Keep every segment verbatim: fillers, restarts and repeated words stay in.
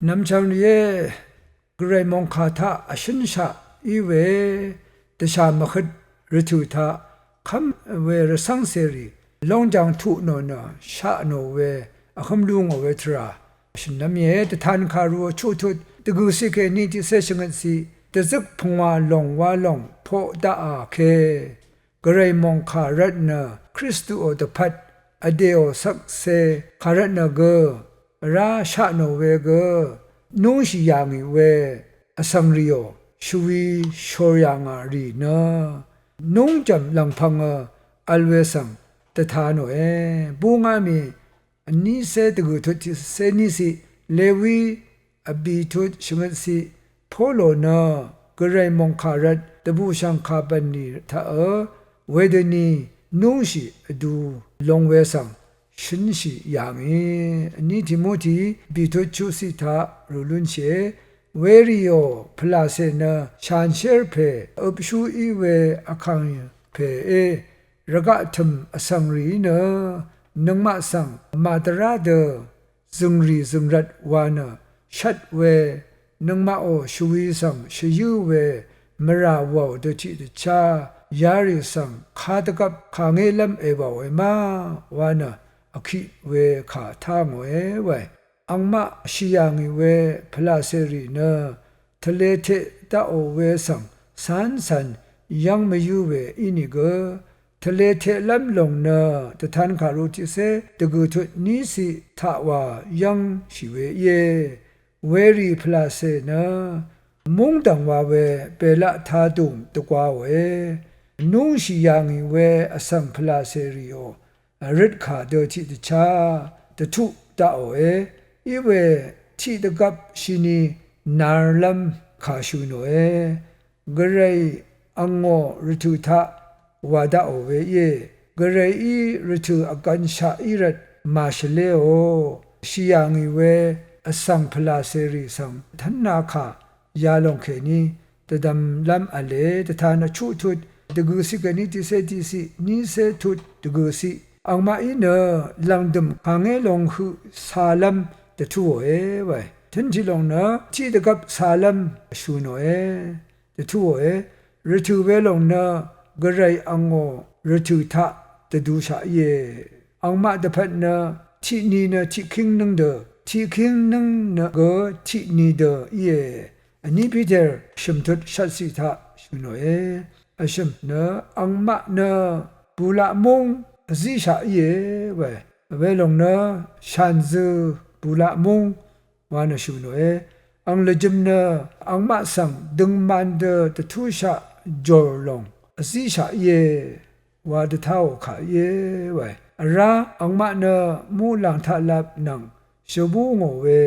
Nv̀mchv̀ng rìé, Gvray mòngkà taq vshǿnshaq í we, dvshà mvhøt rvtø̀ taq kv́m we rvcv́ngcèrì, lóngjàng tuq nò nø shaq nò we, vhǿm lú ngò we tvrà shø̀nlv́m íe. Dvtan kàru vchuq tut dvgø̀ciq kèní tiqcé shvngøtciq, dvzøk pungwà lòng wa lòng poq daqà ke, Gvray mòngkà rvt nø Kristuò dvpvt vdèò shvkse kà rvt nø gø vrá shaq nò we gø núngshì yà ngì we vsvng rìò, shvwi shòr yà ngà rì nø núngjv̀m lv̀ngpv̄ngø vl we svng dvta nòe. Búngá mì vnícé dvgø̀ tut tiqcé níciq, Lewi vbì tut shvngøtciq, Polo nø Gvray mòngkà rvt dvbùshv̀ngkà bv̀nlì taqø wedøni núngshì vdu long we svng shǿnshì yà ngì. Vní Timoti vbì tut chuqciq taq rù lúnshìe. Werìò pvlàcè nø shanshér pè øpshú í we vkàngpèé rvgaq tø̀m vsvng rìí nø nøngmaq svng màdvrá dø zø̀ngrì zø̀ngrvt wa nø shvt we, nøngmaqò shvwi svng shvyǿ we mvrà wàò dø tiqdvchá yarì svng kadvgvp kàngélv́m èwàòe ma wa nø vkiq we kà tá ngòe wae. Angmaq shì yà ngì we pvlàcèrì nø tvlē teq daqò we svng cáncan yv́ng mvyǿ we ínìgø, tvlē teqlv́m lòng nø dvtan kàru tiqcé dvgø̀ tut níciq taq wa yv́ngshì we íe. Werì pvlàcè nø múngdv̀ng wa we bèlaq tadùng dvgwaòe. Núngshì yà ngì we vsvng pvlàcèrìò, røtkà dø tiqdvchá dvtuq daqòe. Iwe tiqdvgvp shini narlv́m kà shø̀ nòe. Gvray angò rvtø̀ taq wà daqò we íe. Gvrayí rvtø̀ vgvnshaq í rvt màshvléò. Shì yà ngì we vsvng pvlàcèrì svng tv́nna kà yalòng kèní dvdvmlv́m v̄le. Dvtan vchuq tut dvgø̀ciq kèní tiqcé tiqciq, nícé tut dvgø̀ciq, angmaqí nø lv̀ngdø̀m kàngé long høq calv́m dvtúòe wae. Tǿn tiq lòng nø tiqdvgvp calv́m shø̀ nòe, dvtúòe. Rvtø̀ we lòng nø Gvray angò rvtø̀ taq dvdushaq íe. Angmaq dvpvt nø tiqni nø tiqkíng nǿng dø, tiqkíng nǿng nø gø tiqni dø íe. Vní Piter shø̀mtut shvtciq taq shø̀ nòe. Vshø̀m nø angmaq nø bùlaq múng vzíshaq íe wae. Welòng nø shànzø bùlaq múng wa nø shø̀ nòe. Ang lvjøm nø angmaq svng døngman dø dvtúshaq jòr lòng vzíshaq íe wa dvtáò kà íe wae. Vrá angmaq nø muqlàng taqlap nvng shvbú ngò we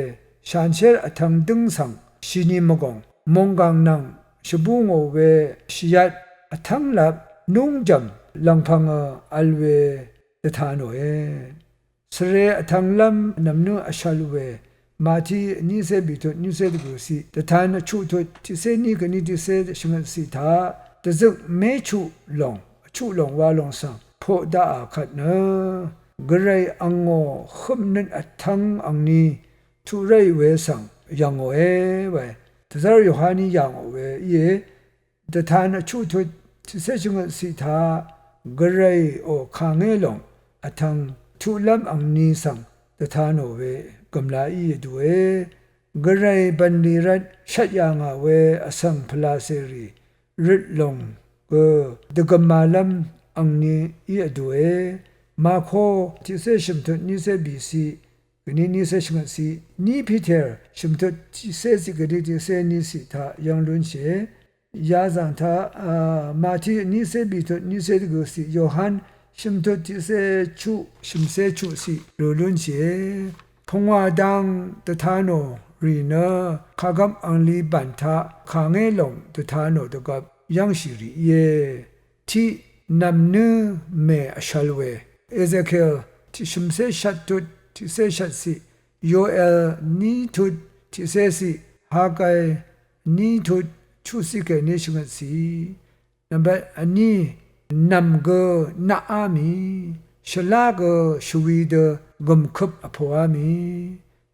shanshér vtvng dǿng svng shini mvgòng, mònggàng nvng shvbú ngò we shvyat vtv́nglap núngjv̀m lv̀ngpv̄ngø vl we dvta nòe. Svre vtv̄nglv́m nv̀mnǿ vshvl we Mati vnícé bìtut vnícé dvgø̀ciq, dvtan vchuqtut tiqcé ní kèní tiqcé shvngøtciq taq dvzøk méchuq lòng vchuq lòng wa lòng svng poq daqà kvt nø Gvray angò høpnøt vtv̄ng angni tuq ráì we svng yv̀ngòe wae. Dvzv́r Yohaní yà ngò we íe. Dvtan vchuqtut tiqcé shvngøtciq taq Gvrayò kàngé lòng vtv̄ng tuqlv́m angni svng dvta nò we gø̀mlaí vdue. Gvray bv̀nlì rvt shvt yà ngà we vsvng pvlacèrì røt lòng gø dvgø̀malv́m angni í vdue. Mako tiqcé shø̀mtut nícé bìciq kèní nícé shvngøtciq, vní Piter shø̀mtut tiqcé ciq kèní tiqcé níciq taq yv́ng lúnshìe. Yazàng taq, a, Mati vnícé bìtut vnícé dvgø̀ciq, Yohan shø̀mtut tiqcé chuq shø̀mcé chuqciq rø̀ lúnshìe. Pungwà dang dvta nò rì nø kàgvp angli bàn taq kàngé lòng dvta nò dvgvp yv́ngshì rì íe. Tiq nv̀mnǿ mè vshvl we Ezekiel tiqshø̀mcé shvttut tiqcé shvtciq, Yoel ní tut tiqcéciq, Hagai ní tut chuqciq kèní shvngøtciq. Nvmbat vní nv̀m gø naqá mì, shvlá gø shvwi dø gø̀mkøp vpòá mì.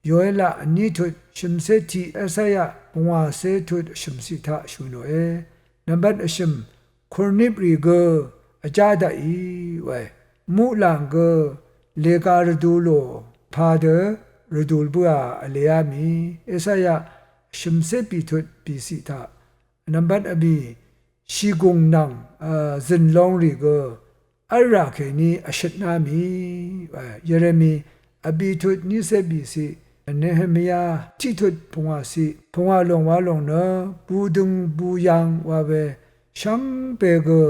Yoela vní tut shø̀mcé tiq, Esaya pungwàcé tut shø̀mciq taq shø̀ nòe. Nvmbat vshø̀m, kùrniprì gø vjá daqì wae, muqlàng gø lèga rvdu lò padø rvdul bǿà vleá mì. Esaya shø̀mcé bìtut bìciq taq. Nvmbat vbì, shìgùng nvng, a, zø̀n longrì gø v́lrà kèní vshøtná mì. Yeremi vbìtut nícé bìciq, Nehemia tiqtut pungwàciq, pungwà lòng wa lòng nø budøng buyang wa we shvngbe gø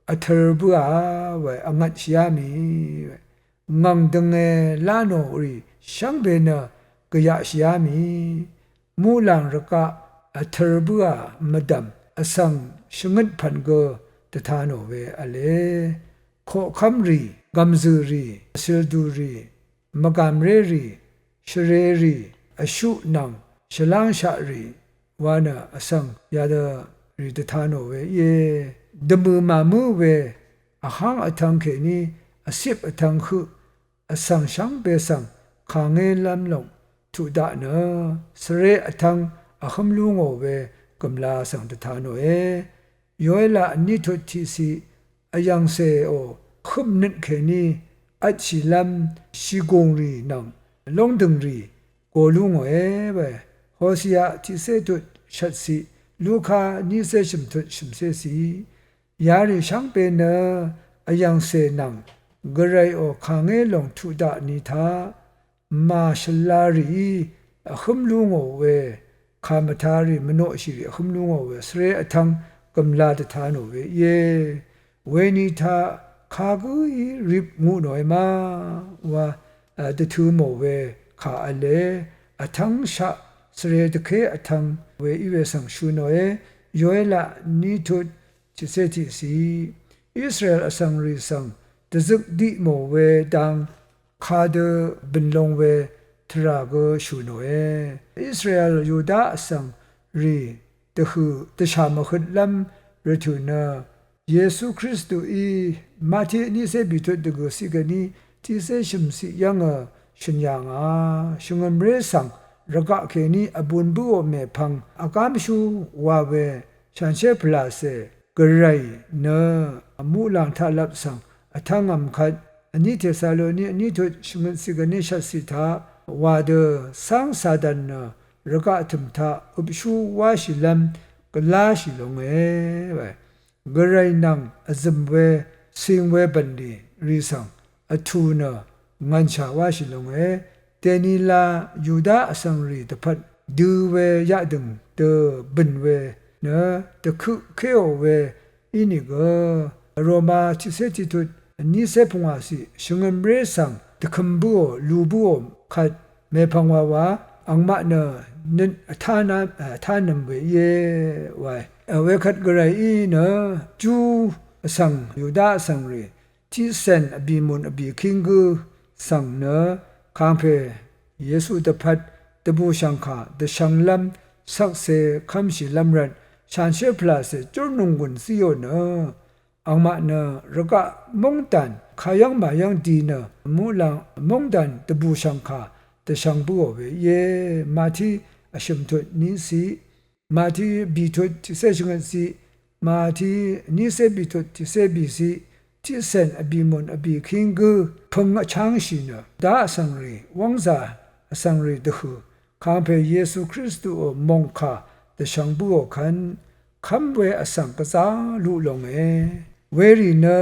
vtør bǿà we vngvtshìá mì. Ngv̀ng dønge lá nò rì shvngbe nø gvyaqshìá mì. Muqlàng rvgaq vtør bǿà mvdv̀m vsvng shvngøt pv̀n gø dvta nò we v̄le. Koqkv́mrì, gv̀mzø̀rì, vsildùrì, mvgàmrérì, shvrerì, vshuq nvng shvlángshaqrì wa nø vsvng yadø rì dvta nò we íe. Dvmø̀ màmǿ we vháng vtvng kèní vcip vtvng høq vsvng shvngbe svng kàngélv́m lòng tuq daq nø, svre vtvng vhǿm lú ngò we gø̀mla svng dvta nòe. Yoela vní tut tiqciq, vyv̀ngcèò høpnøt kèní vtshìlv́m shìgùng rì nvng lóngdø̀ng rì go lú ngòe we. Hosia tiqcé tut shvtciq, Luka nícé shø̀mtut shø̀mcéciq. Yarì shvngbe nø vyv̀ngcè nvng gvrayò kàngé lòng tuq daq ni taq màshvla rìí vhǿm lú ngò we, kàmvta rì mvnoqshì rì vhǿm lú ngò we svre vtvng gø̀mla dvta nò we íe. Weni taq kagǿí rip ngu nòe ma wa, a, dvtø mò we kà v̄le, vtv́ngshaq svre dvké vtvng we í we svng shø nòe. Yoela ní tut tiqcé tiqciq, Israel vsvngrì svng dvzøk diq mò we dang kadø bø̀n long we tvrà gø shø̀ nòe. Israel Yuda vsvng rì dvhø̀ dvshà mvhøtlv́m rvtø̀ nø Yesu Kristuí Mati vnícé bìtut dvgø̀ciq kèní tiqcé shø̀mciq yv́ngø shø̀n yà ngà. Shvngø̀mré svng rvgaq kèní vbun bǿò mèpvng vgámshú wa we shanshér pvlàcè Gvray nø muqlàng taqlvp svng vtv́ngvm kvt, vní Tesaloni vní tut shvngøtciq gvní shvtciq taq wa dø cáng Satan nø rvgaq tø̀m taq øpshú wáshìlv́m gvláshì longe. Gvray nvng vzø̀m we cing we bv̀nlì rì svng vtù nø ngv̀nshà wáshì longe. Dènila Yuda vsvngrì dvpvt dø we yaqdø̀ng dø bø̀n we nø dvkøq kéò we ínìgø, Roma tiqcé tiqtut vnícé pungwàciq shvngø̀mré svng dvkøm bǿò lu bǿò kvt mèpvng wawa angmaq nø nøt vtánvm we íe wae. Wekvt Gvrayí nø Ju vsvng Yuda vsvngrì tiqcèn vbìmùn vbìkíng gǿ svng nø kàngpè Yesu dvpvt dvbùshv̀ngkà dvshvnglv́m shvkse kv́mshìlv́m rvt shanshér pvlàcè júrnònggùn zíò nø angmaq nø rvgaq móngdàn kayv́ng màyv́ng di nø muqlàng móngdàn dvbùshv̀ngkà dvshvng bǿò we íe. Mati vshø̀m tut níciq, Mati bìtut tiqcé shvngøtciq, Mati nícé bìtut tiqcé bìciq, tiqcèn vbìmùn vbìkíng gǿ pøng vchángshì nø dá vsvngrì wv́ngzà vsvngrì dvhø̀ kàngpè Yesu Kristuò mòngkà dvshvng bǿò kvn kv́m we vsvng gvzá luq longe. Werì nø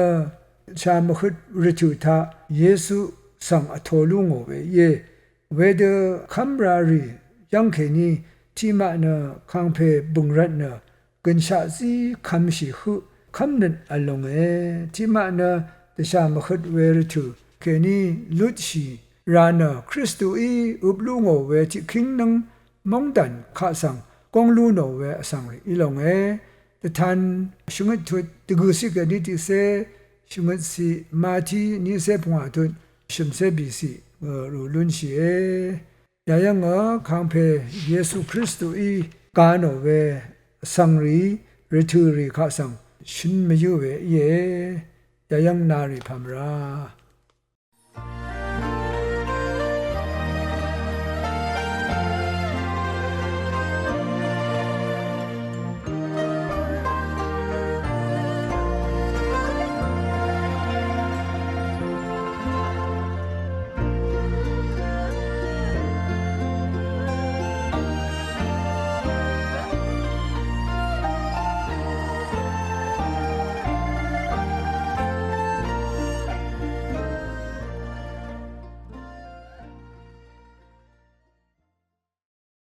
dvshà mvhøt rvtø̀ taq Yesu svng vtō lú ngò we íe. Wedø kv́m ra rì yv́ng kèní tiqmaq nø kàngpè bø̀ng rvt nø gø̀nshaq zí kvmshì høq kv́mnøt vl longe. Tiqmaq nø dvshà mvhøt we rvtø̀ kèní lutshì ra nø Kristuí øp lú ngò we tiqkíng nǿng móngdàn kaq svng góng lú nò we vsvngrì í longe. Dvtan shvngøt tut dvgø̀ciq kèní tiqcé shvngøtciq, Mati nícé pungwà tut shø̀mcé bìciq rù lúnshìe. Yayv́ngø kàngpè Yesu Kristuí ga nò we vsvngrìí rvtø̀ rì kaq svng shøn mvyǿ we íe. Yayv́ng narì pàmvrá